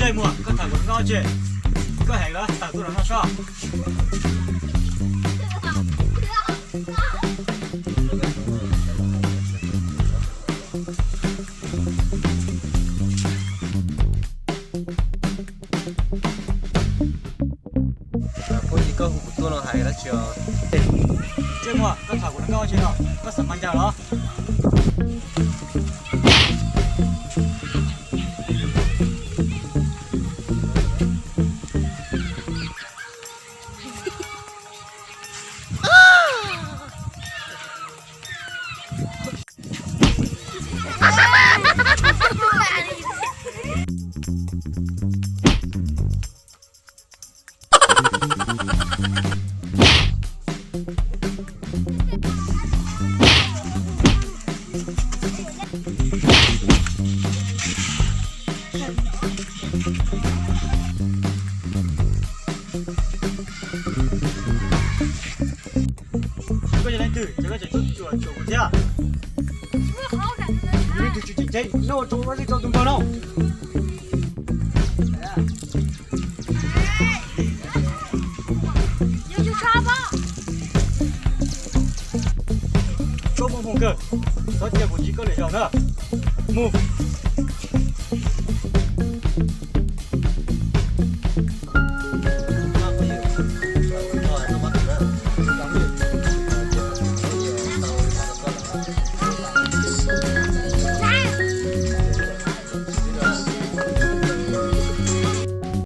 Tej muag, koj tham kuv nkauj tsi? Koj heev lawm, tawm tuaj los noj sob. Puab yig koj hu kuv tuaj no hais dab tsi os? Tej muag, koj tham kuv nkauj tsi no? Koj xav mas ncas los? Koj yog leej twg es koj tseem tuaj cuam cuam kuv thiab? Leej twg tsis tseem ceeb, noj ua rau ua zej rau tus npawg no. Koj mus mus kawg, txhob cia kuv ntsib koj lwm zaus na. Mus.